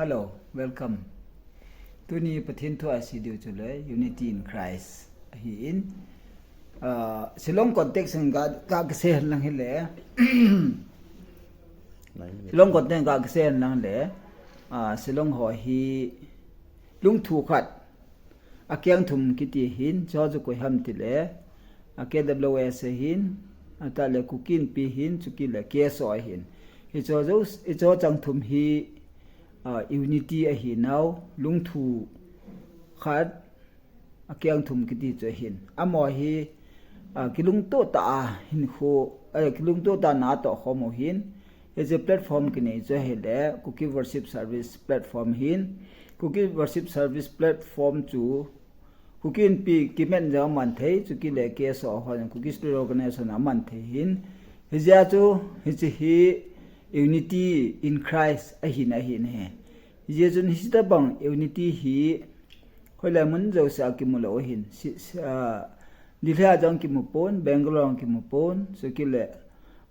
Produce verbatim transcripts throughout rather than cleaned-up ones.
Hello, welcome. Tuni Pathen thu a sei diu chu le Unity in Christ ahi in. Uh, Shillong context in ga ga kisei lang hi le. Shillong context ga kisei lang le. Uh, Shillong ho hi lungthu khat. Akeng thum kiti hin, cho chu koi ham ti le, a K W S hin, a ta le Kuki Inpi hin, chu ki le K S O hin. Hi cho jo, hi cho chang thum hi, a, unity ahi nau, lungthu khat, akeng thum kiti chu hin. Amo hi, a, kilungto ta a hin khu, a, kilungto ta na to khomu hin, Hiche platform kinei chu ahile, Kuki Worship Service platform hin. Kuki Worship Service platform chu Kuki Inpi kimen jong aman thei, chu ki le K S O ho jong Kuki Student Organization aman thei hin. Hijeh chu, hiche hi unity in Christ ahin ahin ahi. Hijeh chun hiche tabang unity hi hoilai mun jouse a kimu lou ahin. Si, si, ah, Delhi a jong kimu pon, Bangalore a jong kimu pon, chu ki le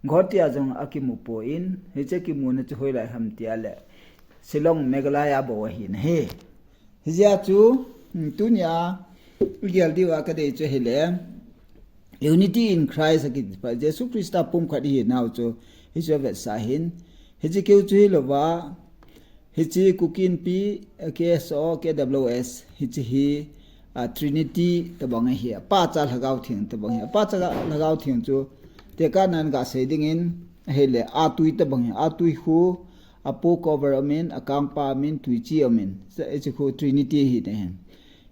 Guwahati a jong akimu pon, hiche kimuna chu hoilai ham tia le Shillong, Meghalaya bou ahin ahi. Hijeh chu, hmm, tunia igel diuva kadei chu hile, Unity in Christ akiti pa, Jesu Christa pumkhat ihi nau chu, hichu avetsah hin, hiche keu chu hilouva, Hiche Kuki Inpi, K S O, K W S, hiche hi, a, Trinity tabang ahi, apahcha Lhagao Theng tabang ahi. Apahcha Lhagao Theng chu, tekahnan gasei dingin, ahile, atui tabang ahi, atui khu, apo cover umin, akangpa umin, tuichi umin. Hiche khu Trinity ahi tahin.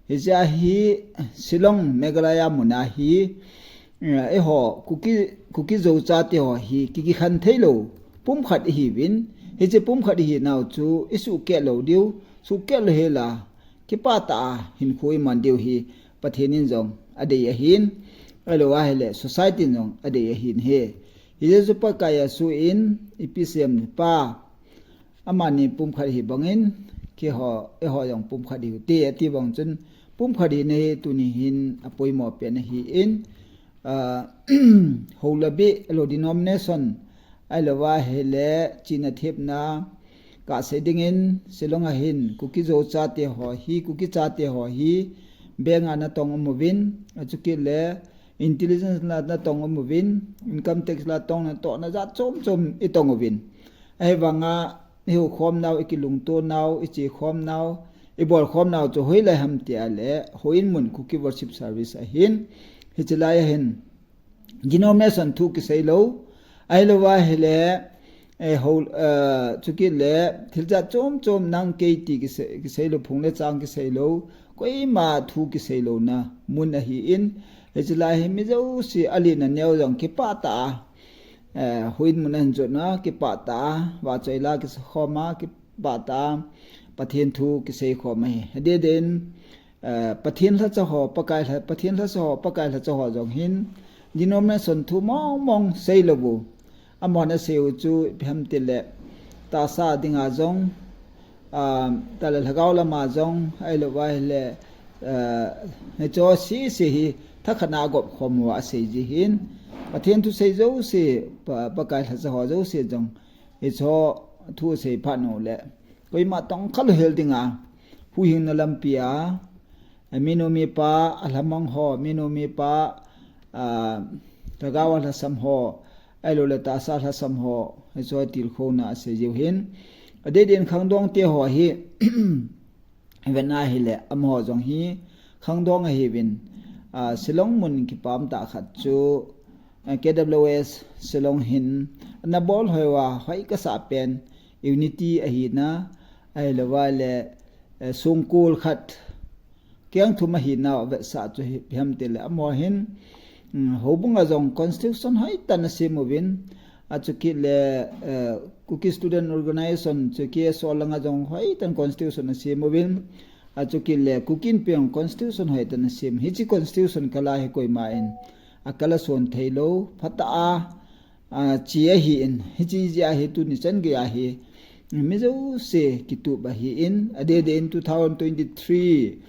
Hiche hi Shillong, Meghalaya muna hi, eh, eiho, Kuki, Kuki Zo chate ho hi, ki, kikhen theilou, pumkhat ihiuvin, hiche pumkhat ihi nau chu, isuhkeh lou diu, suhkeh lou hela, kipah tah a hinkho iman diu hi, Pathen in jong adei ahin, ahilou ahile, society in jong adei ahin ahi. Hiche chu Pakai Jesu in, ipi sem pa, Amani pumkhat hi bangin, keiho, eiho jong pumkhat hiute, ati bang chun, pumkhat hina hi tuni hin apoimo pen ahin, ah, hou le bih, lo denomination, ahilou ahile, chihna thepna, kasei dingin, Shillong a hin, Kuki Zo chate ho hi, Kuki chate ho hi, bank a natong umuvin, achukit le, Intelligence la natong umuvin, income tax la tong natohna jat chom chom itong uvin. Ahivanga, ihoukhom nau, ikilungto nau, ichekhom nau, ibolkhom nau chu hoilai ham tia le, houin mun Kuki Worship Service ahin, hiche lai ahin, denomination thu kisei lou, ahilou ahile, eh, hou, eh, chukit le, thil jat chom chom nang kei ti kisei, kisei lou, phung le chang kisei lou, koima thu kisei louna mun ahin, hiche lai hi mi jouse alen aneo jong kipah tah a, eh, houin mun ahin jotna kipah tah a, vahchoi la kisakhom a, kipah tah a, Pathen thu kisei khom ahi. Adeh deh in, eh, Pathen lhacha ho, Pakai lha, Pathen lhacha ho, Pakai lhacha ho jong hin, denomination thu mong mong sei lou u. Amahon asei u chu ipi ham tile, tahsa dinga jong, ah, tale lhagao lama jong, ahilou ahile, eh, hicho sese hi thakhat na agop khom uva asei ji hin. Pathen thu sei jouse, Pa, Pakai lhacha ho jouse jong, hicho thu sei phat u le. Koima tong khalou hel dinga, huhhingna lampi a, minu mipa, alhamang ho, minu mipa, ah, lhagao a lhasam ho, ahilou le tahsa lhasam ho, hichu tilkhouna asei jiu hin. Adeh deh in khangdong te ho hi, ivet na hile, amaho jong hi, khangdong ahiuvin, ah, Shillong mun kipah tah khat chu, ah, K W S Shillong hin, ana bol hoi uva, hoi kasah pen, unity ahina, ahilou va le, eh, songkul khat, keng thum ahi nau avetsah chu hi, ipi ham tile amaho hin, um, houbung a jong constitution hoitah in asem uvin, achukit le, eh, Kuki Student Organization chu K S O lang a jong hoitah in constitution asem uvin, achukit le Kuki Inpi in constitution hoitah in asem. Hiche constitution kala hi koima in akala son theilou, phatah a, ah, che ahin, hiche jeh a hi tuni chan gei a hi, mi jouse kitup ahin, adeh deh in two thousand twenty-three,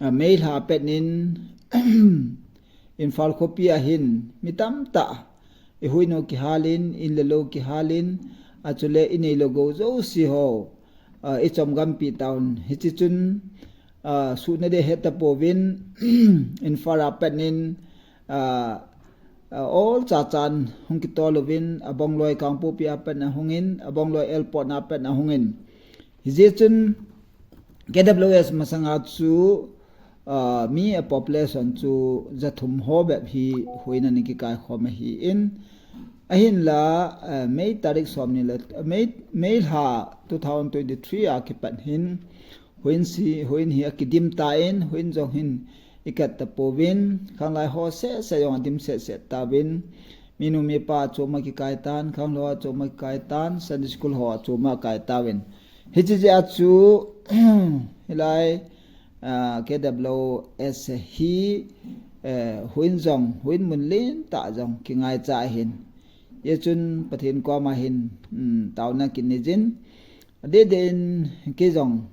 ah, May lha pet in, Imphal khopi a hin, mi tamtah, ihoi in u kihal in, in le lou kihal in, achule inei le gou jouse ho, ah, i chomgampi tauvin. Hichi chun, ah, suhna ding heta pouvin, Imphal a pat in, ah, ah, ol chachan hung kitol uvin, abongloi Kangpokpi a pat in ahungin, abongloi airport a pat in ahungin. Hijeh chun, K W S masanga chu, ah, mi a population chu jathum ho bep hi huin ana kikai khom ahin. Ahinla, ah, May tarik somni le, May, May lha two thousand twenty-three a kipat hin, huin si, huin hi akidim tan, huin jong hin ikat tapouvin, khanglai ho sese jong adim sese tauvin, minu mipa chom a kikai tan, khanglou a chom a kikai tan, Sunday school ho a chom a kai tauvin. Hichi jeh a chu, hilai, ah, K W S hi, eh, huin jong, huin mun lentah jong kingaicha ahin. Hijeh chun Pathen koma hin, um, taona kinei jin. Adeh deh in kei jong,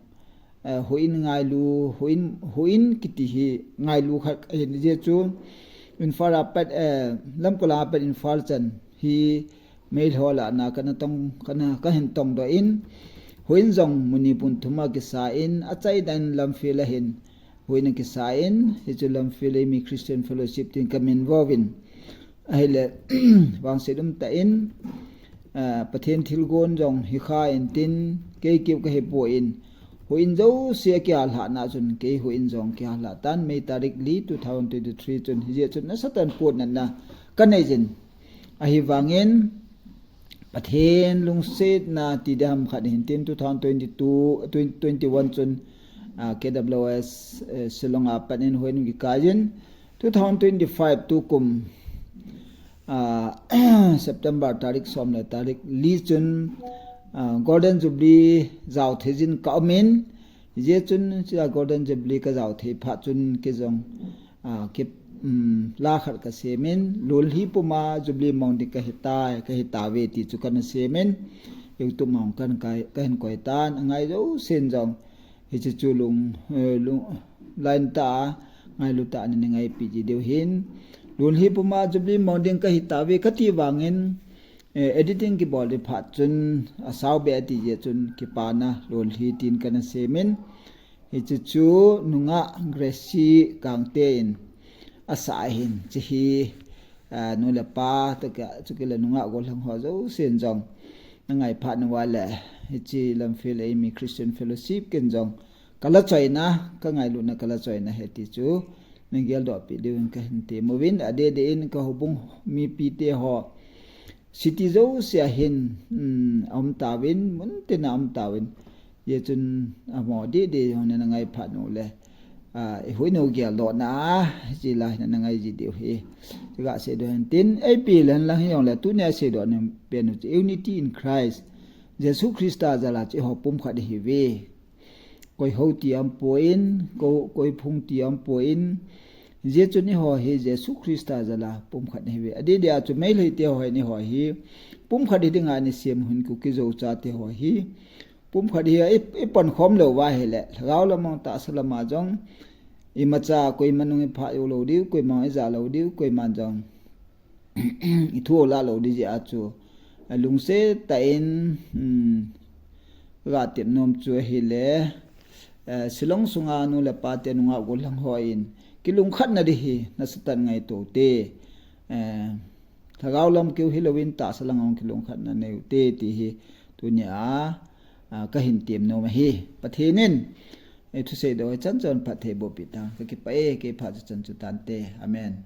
eh, huin ngailu, huin, huin kiti hi ngailu khat ahin, hijeh chun Imphal a pat, eh, Lamka lang a pat Imphal chan hi Meitei ho lah a kana tong, kana, kahin tongdoh in, huin jong mun ni pung thum a kisa in, achai dan Lamphel a hin, huin a kisa in, hichu Lamphel a mi Christian Fellowship tin kamin vo uvin. Ahile, vangset umtah in, ah, Pathen thilgon jong hikha intin, kei keu kahi pon, huin jouse akihalhah na chun, kei huin jong kihalhah tan, May tarik li two thousand twenty-three chun, hijeh chun nasatah in potna kanei jin. Ahivangin, Pathen lungsetna ti ding ham khat hin tin two thousand twenty-two, twenty twenty-one chun, ah, K W S, eh, Shillong a pat in huin kikai jin, two thousand twenty-five tukum, ah, September tarik som le tarik li chun, ah, Golden Jubilee jao thei jin ka um in, hijeh chun, chua Golden Jubilee kajao thei phat chun kei jong, ah, ki, um, la khat kasem in, lolhi puma Jubilee mong ding kahi tai, kahi tauve ti chu kana sem in, YouTube mong kan kai, kahin koi tan, angai jousen jong, hichi chu lung, eh, lung, line tah a, ngailu tah a nana ngaipi ji diu hin, lolhi puma Jubilee mong ding kahi tauve kati vangin, eh, editing kibol ding phat chun, asao be ati jeh chun, kipana lolhi tin kana sem in, hichu chu nungah Gracie Gangte in asah ahin, hichi hi, ah, nu le pa, toh kei, chukit le nungah gollhang ho jousen jong, nangai phat nauva le, hichi Lamphel a mi Christian Fellowship ken jong, kala choina, kangailutna kala choina ahi ti chu, nageldoh peh diuvin kahin temuvin, adeh deh in kahoubung mipite ho, city jouse a hin, um, aum tauvin, mun tin a aum tauvin. Hijeh chun amaho deh deh ho nana ngai phat u le, ah, i huin u geldohna a, hichi la hi nana ngai ji diu ahi. Chu kasei diu hin tin, ipi hihen lang hijongle, tunia seidoh nom pen u chu Unity in Christ, Jesu Christa jal a chu eiho pumkhat ihiuve. Koi hou ti aumpon, ko-, koi phung ti aumpon. Hijeh chun eiho hi Jesu Christa jal a pumkhat ihiuve. Adeh deh a chu Meitei te ho hin eiho hi pumkhat hi dinga ana sem u hin Kuki Zo chate ho hi pumkhat hi i, i pankhom lou uva ahile, lhagao lam a tahsa lam a jong, imacha koima nung iphah jou lou diu, koima ija lou diu, koiman jong ithu alah lou ding jeh a chu, alungset tah in, um, kaga tep nom chu ahile, eh, Shillong sunga nu le pa te nungah gollhang hon, kilungkhatna ding hi nasatah in ngaito ute, eh, lhagao lam keu hilouvin tahsa lang a kilungkhatna nei ute ti hi tunia, ah, kahin tem nom ahi. Pathen in, eh, thusei doh hichan chun phatthei boh peh tan, kakipah e, kei phat chu chan chu tante. Amen.